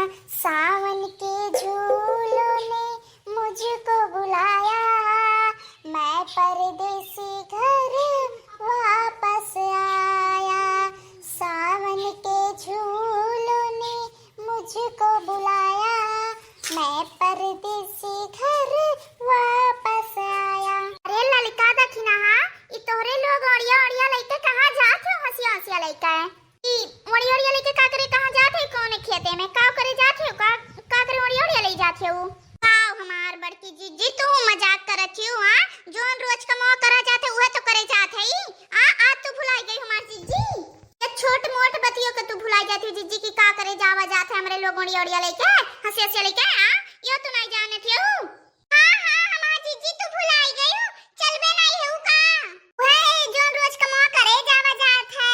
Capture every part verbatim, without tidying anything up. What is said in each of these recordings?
सावन के झूलों ने मुझको बुलाया, मैं परदेसी घर वापस आया। सावन के झूलों ने मुझको बुलाया, मैं परदेसी घर वापस आया। अरे ललका दखिनहा, ई तोहरे लोग ओड़िया ओड़िया लइके कहाँ जात हो? हँसिया हँसिया लइके ई ओड़िया ओड़िया लइके का करे, कहाँ जात है? कौन खेते में का करे जात है? का, का करे ओड़िया ओड़िया लइ जात है उ? आओ हमार बड़की जिज्जी, तू मजाक करत हियो, हाँ? जौन रोज कमवा करा जात है, उहे तो करे जात है। आ, आज तू भुलाई गई हमार जिज्जी? ये छोट मोट बतियों के तू भुलाई जात है जिज्जी, की का करे जावा जात है हमरे लोग ओड़िया ओड़िया लइके, हँसिया हँसिया लइके, आ? यो तू नहीं जानत हियो? हाँ, हाँ, हमार जिज्जी, तू भुलाई गयू? चलबे नाई हेऊ का? उहे, जौन रोज कमवा करे जावा जात है।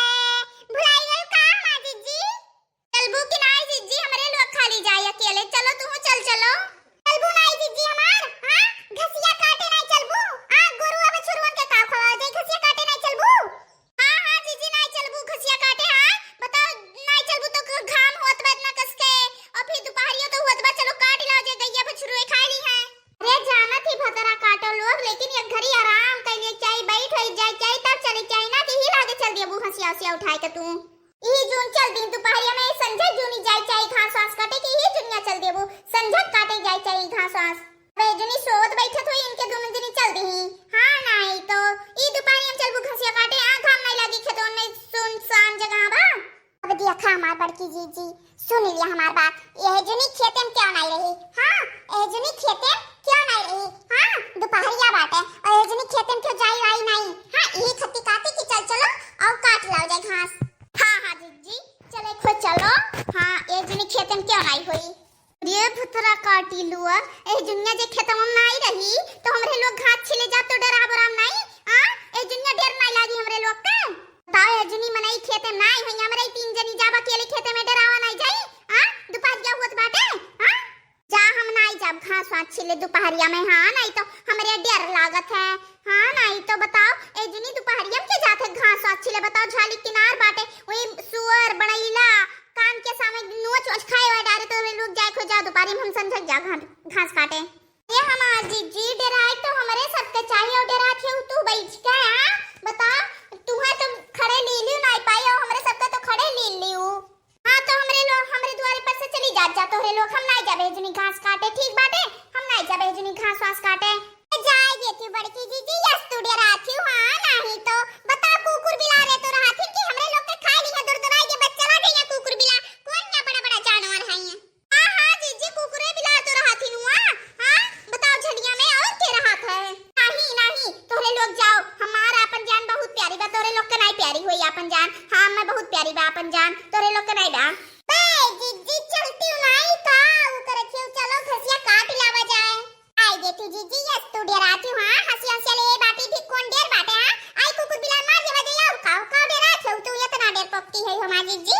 भुलाई गयू का, हमार जिज्जी? चलबू कि नाई जिज्जी, हमरे लोग खाली जाई अकेले। चलो, तू चल, चलो। चलबू नाई जिज्जी हमार, हाँ? घसिया काटे नाई चलबू? हाँ, गोरुआ बछरुअन के का खवा जाई, घसिया काटे नाई चलबू? हाँ, हाँ, जिज्जी, नाई चलबू घसिया काटे, हाँ? बताओ, नाई चलबू तो क-, घाम होत बा इतना कस के, और फिर दुपहरियो तो होत बा, चलो काट लाओ जे गइया बछरुए खाई ली है। अरे जानत ही भतरा काटो लोग, लेकिन एक घड़ी आराम कइले चाही, बैठ होई जाए चाही, तब चले चाही ना कि ही लागे चल दिया बू हँसिया हँसिया उठाए के तू। ई जून चल दी दुपहरिया में, संझा जूनी जाए चाही घास वास काटे कि ही जुनिया चल देबू, संझा काटे जाए चाही घास वास। अबे जुनी सोवत बैठत होई, इनके दोनों जनी चल दी। हाँ, नाई तो ई दुपहरी हम चलबू घसिया काटे, आ घाम नाई लागी खेतवन में, सुनसान जगह बा। अब देखा हमार बड़की जीजी, सुन लिया हमार बात, यह जुनी खेते में क्यों नाई रही? हाँ, यह जुनी खेते में क्यों नाई रही? हाँ, दुपहरिया बाटे और यह जुनी खेते में क्यों जाई वाई नाई? हाँ, यही खत्ती काटी कि चल चलो और काट लाओ जाए घास। हाँ, हाँ जीजी, चले खो चलो। हाँ, यह जुनी खेते में क्यों नाई होई? रे भुतरा काटी लुआ, ए जुनिया जे खेतवा में नाई रही, तो हमरे लोग घास छिले जात तो डराब ओराब नाई? आ? ए जुनिया डर नाई लागी हमरे लोग के? बताओ, ए जुनी मनई खेते में नाई होई, हमरे तीन जनी जाब अकेले खेते में, डरावा नाई जाई? आ? दुपहरिया होत बाटे, आ? जा, हम नाई जाब घास वास छिले दुपहरिया में, हाँ, नाई तो हमरे डर लागत है, हाँ, नाई तो बताओ, ए जुनी दुपहरिया में के जात है घास वास छिले, बताओ, झाली किनार बाटे, वही सुअर, बड़ैला, कान के सामने नोच वोच खाए वाए डारे तो वे लोग जाए खो जा, दुपहरी में हम संझक जा घा-, घास काटे। ये हमार जीजी, डेराए तो हमरे सबके चाहिए और डेरात है तू बैठ के, हाँ? बता, तुहे तो खड़े ली लियो नाई पाई और हमरे सबके तो खड़े ली लियो। हाँ, तो हमरे लोग, हमरे दुआरे पर से चली जात जा, तोहरे लोग, हम नाई जाबे जुनी घास काटे, ठीक बाटे? हम नाई जाबे जुनी घास वास काटे। जाए देती बड़की जीजी, यस तू डेरात ही, हाँ, नाई तो बता, कुकुर बिलार है तो रहत ही कि हमरे लोग के खाए ली है, दुरदुराई के बच्चा ला गई है कुकुर बिलार, कौन ना बड़ा बड़ा जानवर है ये? हाँ, हाँ, जीजी, कुकुरे बिलार तो रहत ही नुआ, हाँ, बताओ झड़िया में और के रहत है? नाई, नाई, तोहरे लोग जाओ, हमार आपन जान बहुत प्यारी बा, तोहरे लोग के नाई प्यारी होई आपन जान, हाँ, मैं बहुत प्यारी बा आपन जान, तोहरे लोग के नाई बा। बे, जीजी, चलती हूँ नाई का, ऊ करत ही, चलो घसिया काट लावा जाए। आई दे तू जीजी, यस तू डेरात ही, हाँ, हँसी हँसी ले बाटी भी कौन डेर बाटे, हाँ? आई कुकुर बिलार मार देवा दे, और का, का डेरात ही तू, इतना डेर पकती है हमार जीजी?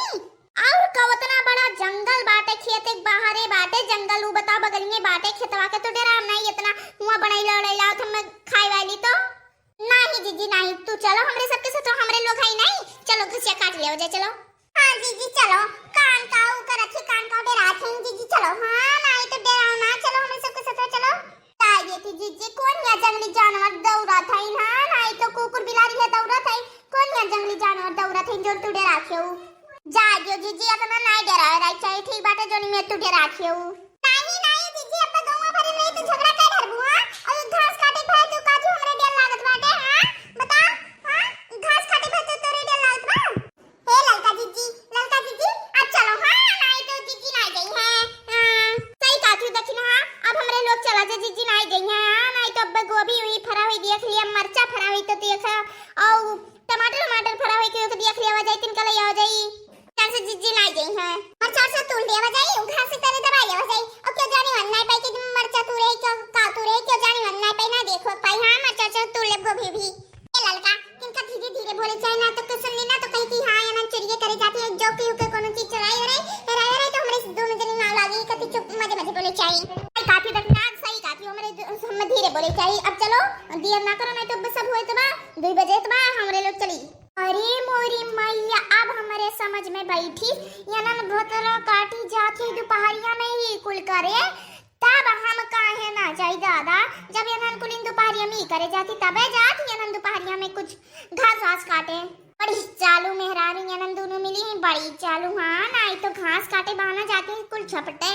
और का, उतना बड़ा जंगल बाटे, खेत एक बाहरे बाटे, जंगल ऊ बता बगल में बाटे, खेतवा के तो डेराब नाई इतना, हुआ बनैला उड़ैला, हम खाए वाली तो। नाई जीजी नाई, तू चलो हमरे सबके साथ, हमरे लोग है नाई, चलो घसिया काट ले जाए, चलो। हाँ जीजी चलो, कान का ऊ करत ही, कान का डेरात ही जीजी, चलो। हाँ नाई तो डेराओ ना, चलो हमरे सबके साथ चलो। ताई ये थी जीजी, कौन या जंगली जानवर दौड़त है? हाँ नाई तो कुकुर बिलारी है दौड़त है, कौन या जंगली जानवर दौड़त है जो तू डेरात हो? जा दियो जीजी, अब मैं नाई डेरावे रही चाहिए, ठीक बाटे, जोनी में तू डेरात हो। नाई, नाई, जीजी, अब तो गौवा भरे में तो झगड़ा कर हरबू, हाँ? और घास काटे भर तू काजू हमरे डेर लागत बाटे, हाँ? बताओ, हाँ? घास काटे भर तो तोरे डेर लागत बा? हे ललका जीजी, ललका जीजी, अब चलो, हाँ? नाई तो जीजी नाई गई है, हाँ? सही कहती हो, देखी ना, हाँ? अब हमरे लोग चला जा, जीजी नाई गई है, हाँ? नाई तो अब गोभी हुई फरा हुई देख लिया, मरचा फरा हुई तो देखा, और टमाटर, टमाटर फरा हुई के देख लिया, आ जाई, तिनका ले आ जाई। चार से जीजी नाई गई है। मरचा से तूल दिया बजाई, उ घास से पहले दबाई ले बजाई। और क्यों जानी मन नाई पाई कि मरचा तूरे, क्यों का तूरे, क्यों जानी मन नाई पाई, ना देखो पाई। हाँ, मरचा से तूल ले गोभी भी। ए ललका, तिनका धीरे धीरे बोले चाही ना तो के सुन ली ना तो कही कि हाँ, ये ना चोरिये करे जाती है, जो कि उके कोनो चीज चुराई हो रही, हेराई हो रही तो हमरे दोनों जनी नाव लागी, कति चुप मजे मजे बोले चाही। सही काफी रखना, सही काफी हमरे दो-, हम धीरे बोले चाही। अब चलो, देर ना करो, नहीं तो बस सब होए तो बा, दुई बजे तो बा, हमरे लोग चली। अरे मोरी मैया, अब हमरे समझ में बैठी, यनन भतरा काटी जाती दुपहरिया में ही कुल करे, तब हम काहे ना जाई दादा, जब यनन कुलिन दुपहरिया में ही करे जाती, तबे जाती यनन दुपहरिया में कुछ घास वास काटे। बड़ी चालू मेहरारू यनन दुनों मिली हैं, बड़ी चालू। हाँ, नाई तो घास काटे बहाना जाती कुल छपटे।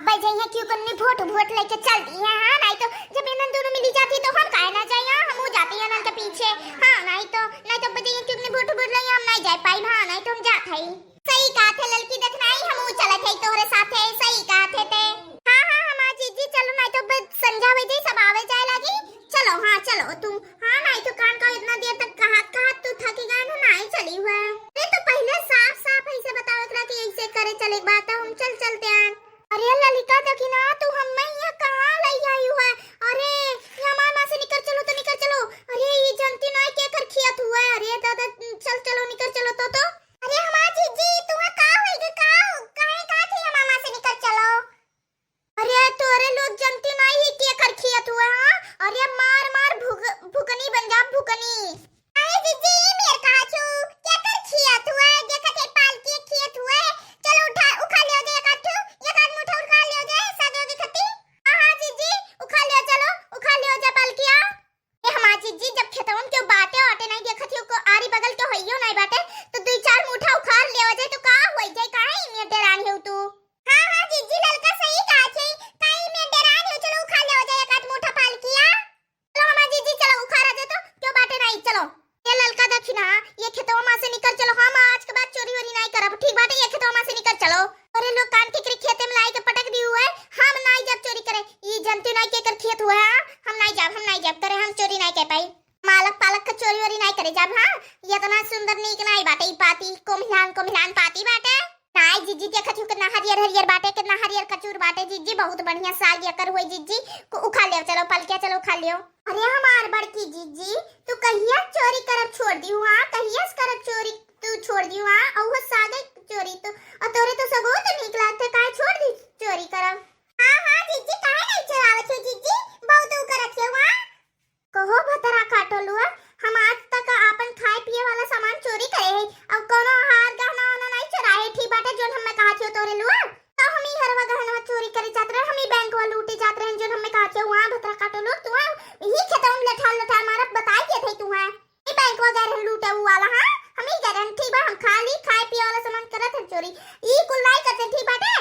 बजइया क्यों कन्नी भोट भोट लेके चल दी है। हाँ, नाई तो जब यनन दुनों मिली जाती तो हम काहे ना जाई? हाँ, हम जाती यनन के पीछे। हाँ, नाई तो, नाई तो बजइया क्यों कन्नी भोट भोट लेके हम नाई जाए पाई। हाँ, नाई तो हम जात हई। सही कहा थे ललकी, देख नाई हम चलत हई तोहरे साथे। सही कहा थे ते। हाँ, हाँ, हमार जीजी चलो, नाई तो ब-, संझा हो जाई, सब आवे जाए लागी। चलो, हाँ, चलो तू। हाँ, नाई तो कान का इतना देर तक कहत कहत तू थकी गए ना, नाई चली हुआ। अरे तो पहले साफ साफ ऐसे बताओ एकरा कि ऐसे करे चले के बात है, हम चल चलते हैं। अरे ललिका देखी ना, तू हमें यहाँ कहाँ ले आई हुआ? अरे ये हमार माँ से निकर चलो तो निकर चलो। अरे ये जनती नाई के कर खियत हुआ है। अरे दादा चल चलो निकर चलो तो, तो। अरे हमार जीजी, तुहा का होई गे? का हो-, काहे का थी हमार माँ से निकर चलो? अरे तोरे लोग जनती नाई ही के कर खियत हुआ, हाँ? अरे मार मार भुग-, भुकनी बन जा, भुकनी। अरे जीजी, ई मेर कहा छु? के कर खियत हुआ? देखत है पालकी खियत हुआ। चलो उठा, उखा लियो जे एक आध ठो, एक आध मुठा उखा लियो जे, सागे ओगे खती। हाँ, हाँ जीजी, उखा लियो, चलो, उखा लियो जे पालकिया। ए हमार जीजी, जब खेतवन के बाटे आटे नाई देखत हियो, को आरी बगल के होइयो नाई बाटे, तो दुई चार मुठा उखाड़ लेवा जाए तो का होई जाए, काहे इमे डेरान हियो तू? हाँ, हाँ जीजी, ललका सही कहा छे, काहे इमे डेरान हियो, चलो उखाड़ लेवा जाए एक आध मुठा पालकिया। चलो हमार जीजी, चलो उखाड़ा जाए तो, क्यों बाटे नाई, चलो। ए ललका दखिना, ये खेतवा मा से निकर चलो, हम आज के बाद चोरी वोरी नाई करब, ठीक बाटे, ये खेतवा मा से निकर चलो। अरे लोग कान के करी खेते में लाई के पटक दी हुए, हम नाई जब चोरी करे, ई जनती नाई के कर खेत हुआ है, हम नाई जाब, हम नाई जाब करे, हम चोरी नाई कर पाई। मालक पालक का चोरी वोरी नाई करे जाब, हाँ? ये इतना सुंदर नीक नाई बाटे, ई पाती, कोम्हिलान, कोम्हिलान पाती बाटे। नाई जीजी, देखत हूँ कितना हरियर हरियर बाटे, कितना हरियर कचूर बाटे जीजी, बहुत बढ़िया साग एकर हुई जीजी, को उखा लियो, चलो पलकिया, चलो उखा लियो। अरे हमार बड़की जीजी, तू कहिया चोरी करब छोड़ दी हुआ, कहिया से करब चोरी तू छोड़ दी हुआ, और वो सागे चोरी तू, और तोरे तो सगो तो नीक लागते, काहे छोड़ दी चोरी करब? हाँ, हाँ, जीजी, काहे नहीं चोरावत हो, जीजी? बहुत ऊ करत हो, हाँ? कहो भतरा काटो लुआ, हम आज तक आपन खाए पिए वाला सामान चोरी करे है, अब कोनो हार गहना वाना नहीं चोराए, ठीक बाटे, जोन हमें कहा थियो तोरे लुआ, तो हम ई हरवा गहनवा चोरी करे जात रहे, हम ई बैंकवा लूटे जात रहे, जोन हमें कहा थियो, वहाँ भतरा काटो लुआ, तू वहाँ यही खेतवा में लठार लठार मारत बताई दिए थे तू, हाँ? ई बैंकवा गए रहन लूटे ऊ वाला, हाँ? हम ई गए रहन, ठीक बा, हम खाली खाए पिए वाला सामान करत हन चोरी, ई कुल नहीं करते, ठीक बाटे?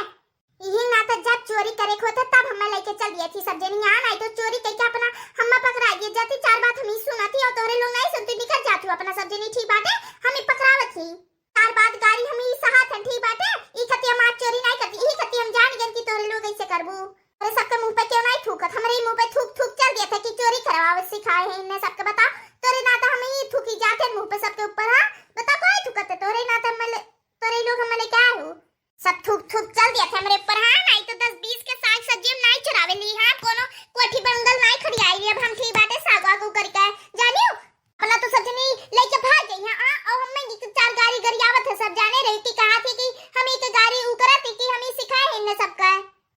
इही ना तो जब चोरी करे के होते तब हमें लेके चल दिया थी सब जनी, यहाँ नहीं तो चोरी करके अपना हमें पकड़ा दिए जाती, चार बात हम ही सुनत ही और तोहरे लोग नहीं सुनती, निकल जाती हो अपना सब जनी, ठीक बाटे? हम ही पकड़ावत ही, चार बात गारी हम ही सहात हन, ठीक बाटे? ई खती हम आज चोरी नहीं करती, ई खती हम जान गन कि तोहरे लोग ऐसे करबू। अरे सबके मुंह पे क्यों नहीं थूकत, हमरे ही मुंह पे थूक थूक चल दिया था कि चोरी करवावे सिखाए हैं इन्हें सबके, बता। तोरे ना तो हम ही थूकी जाते मुंह पे सबके ऊपर, हाँ? बता कोई थूकत है तोरे ना तो हम ले, तोरे लोग हम लेके आए हो। सब थूक थूक चल दिया था हमरे ऊपर, हाँ? नहीं तो दस बीस के साग सब्जी हम नहीं चुरावे ली, हाँ? कोनो कोठी बंगल नहीं खड़ियाई ली, अब हम ठीक बाटे साग वाग करके, जानियो? अपना तो सब जनी लेके भाग गई, हाँ? आ, और हमें ये चार गाड़ी गरियावत है, सब जाने रहे कि कहा थी कि हम एक गाड़ी ऊ करत थी कि हम ही सिखाए हैं इन्हें सबका।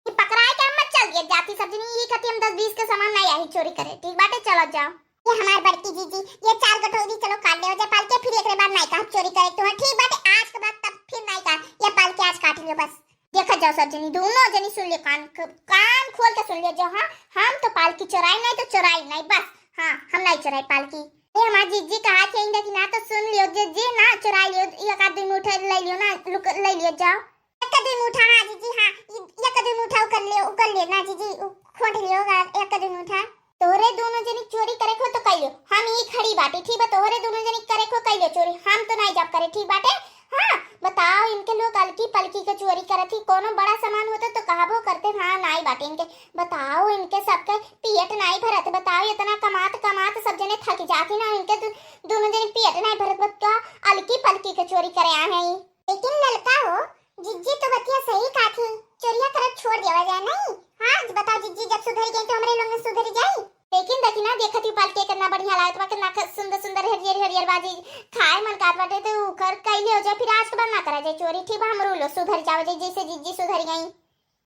कि पकड़ाए के हम मत चल दिए जाती सब जनी, ये खातिर हम दस बीस के सामान नहीं आई चोरी करे, ठीक बाटे? चलो जाओ। ये हमार बड़की जीजी, ये चार गठौरी चलो काट ले, जब पालके फिर एकरे बाद नहीं कहा चोरी करे तो, हाँ, ठीक बाटे, आज के बाद तब फिर नहीं कहा, ये पालके आज काट लियो बस। देखा जाओ सब जनी, दोनों जनी सुन लियो, कान क-, कान खोल के सुन लियो जो, हाँ, हम तो पालकी चोराई नहीं तो चोराई नहीं, बस, हाँ, हम नहीं चोराई पालकी। ए हमार जीजी कहा थे इंदा कि ना तो सुन लियो जीजी, ना चोराई लियो, एक आध दिन उठे ले लियो ना, लुक ले लियो जाओ। एक दुई मुठा, हाँ जीजी, हाँ, इ-, एक दुई मुठा उकर ले, उकर ले ना जीजी, उ-, खोंट लियो गा, एक दुई मुठा। तोहरे दोनों जनी चोरी करे को तो कइलो, हम ही खड़ी बाटी, ठीक बा, तोहरे दोनों जनी करे को कइलो चोरी, हम तो नहीं जाब करे, ठीक बाटे? हाँ, बताओ, इनके लोग अलकी पलकी के चोरी करत ही, कोनो बड़ा सामान होता तो कहबो करते, हाँ, नाई बाटे इनके, बताओ, इनके सबके पेट नाई भरत, बताओ, इतना कमात कमात सब जने थक जाती ना, इनके दो-, दोनों जने पेट नाई भरत, बताओ, अलकी पलकी के चोरी करे आ हैं। लेकिन ललका हो, जिज्जी तो बतिया सही कहा थी, चोरिया करब छोड़ देवा जाए, नहीं? हाँ, बताओ जिज्जी, जब सुधर गई तो हमरे लोग में सुधर जाई। लेकिन देखी ना, देखत ही पालके कितना बढ़िया लागत बा, कितना ख-, सुंदर सुंदर हरियर हरियर बाजी खाए मन कात बाटे, तो उकर कइले हो जाए, फिर आज के बाद ना करा जाए चोरी, ठीक बा? हमरो लो सुधर जाओ जाए, जैसे जिज्जी सुधर गई।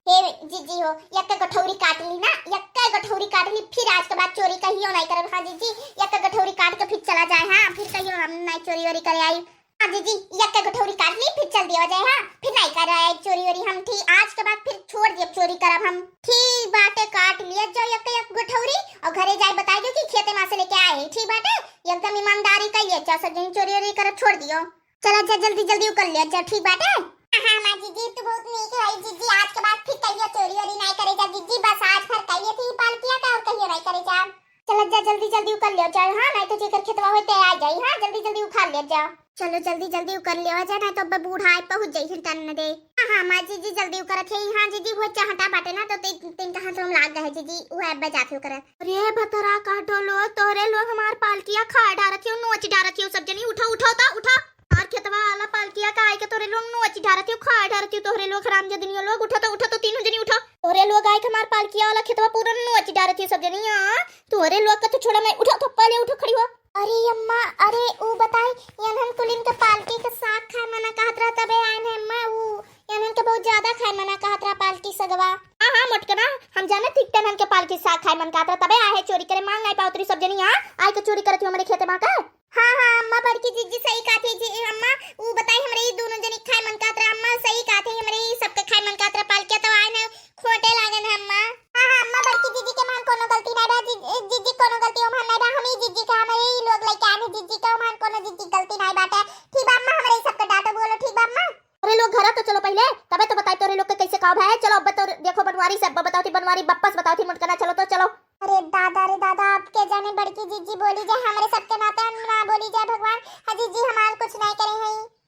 हे जिज्जी हो, एक गठौरी काट ली ना, एक गठौरी काट ली, फिर आज के बाद चोरी कहियो नहीं करब। हाँ जिज्जी, एक गठौरी काट के फिर चला जाए, हाँ, फिर कहियो हम नहीं चोरी वोरी करे आई। हाँ जीजी, यक्के गुठौरी काट ली, फिर चल दिया जाए। हाँ, फिर नाहीं करब चोरी वोरी हम, ठीक, आज के बाद फिर छोड़ दिया चोरी करब हम। ठीक बाटे, काट लिया जाओ यक्के यक्के गुठौरी, और घरे जाए बताई दियो कि खेते मा से लेके आए हैं, ठीक बाटे? एकदम ईमानदारी कर लिया जाओ, सब जनी चोरी वोरी करब छोड़ दियो। चला जा, जल्दी जल्दी उ कर लिया जा, ठीक बाटे? हाँ, हाँ, अम्मा जीजी, तू बहुत नीक है जीजी, आज के बाद फिर कहियो चोरी वोरी नाहीं करे जा जीजी, बस आज भर कहिए थी पालकिया का और कहियो नाहीं करे जा। चला जा, जल्दी जल्दी उ कर लिया जा, हाँ, नाहीं तो जेकर खेतवा होते आ जाई, हाँ, जल्दी जल्दी उखाड़ लिया जा। चलो जल्दी जल्दी उ कर लिया जा, नाहीं तो अब बूढ़ा आए पहुँच जाई टन दे। हाँ, हाँ, अम्मा जीजी, जल्दी उ करत है, हाँ जीजी, वो चाहटा बाटे ना तो तीन, तीन का हाथ में लाग गए जीजी, वो अब जात हो करत। अरे भतरा का डोलो, तोरे लोग हमार पालकिया खा डारत हो, नोच डारत हो, सब जनी उठो, उठो तो उठो। हमार खेतवा वाला पालकिया का आइके तोरे लोग नोच डारत हो, खा डारत हो, तोरे लोग हरामजादिनियो लोग, उठो तो उठो तो तीनों जनी उठो। तोरे लोग आइके हमार पालकिया वाला खेतवा पूरा नोच डारत हो सब जनी, हाँ? तोरे लोग का तो छोड़ा मैं, उठो तो पहले उठो, खड़ी हो। अरे अम्मा, अरे उ बताई, यनहन कुलिन के पालकी के साग खाए मना कहत रहा तबे आए हैं अम्मा, उ यनहन के बहुत ज्यादा खाए मना कहत रहा पालकी सगवा। हाँ, हाँ, मोटकना, हम जानत थी तनहन के पालकी साग खाए मन कहत रहा तबे आए हैं चोरी करे, मांग नाहीं पावत रही सब जनी, हाँ? आइके चोरी करत हो हमरे खेते मा का? हाँ, हाँ, अम्मा, बड़की जीजी सही कहत है जी, अम्मा, उ बताई हमरे ई दोनों जनी खाए मन कहत रहा, अम्मा, सही कहत है, हमरे ई सबके खाए मन कहत रहा, पालकिया तो आए न खोटे लागन है, अम्मा। हाँ, हाँ, अम्मा, बड़की जीजी के मान कोनो गलती नाहीं बा, जी-, जीजी कोनो गलती ओमान नाहीं बा, हम ही जीजी का, हमरे ई लोग लेके आने जीजी का, ओमान कोनो जीजी गलती नाहीं बाटे, ठीक बा, अम्मा, हमरे ई सबके डांटो बोलो, ठीक बा, अम्मा? अरे लोग, घरा तो चलो पहले, तबे तो बताई तोरे लोग के कैसे का भए। चलो, अब तो देखो बनवारी से, अब बताओ थी बनवारी, वापस बताओ थी मोटकना, चलो तो चलो। अरे दादा रे दादा, अब के जाने बड़की जीजी बोली जाए, हमरे सबके नाते ना बोली जाए भगवान। हाँ जीजी, हमार कुछ नाहीं करे हैं।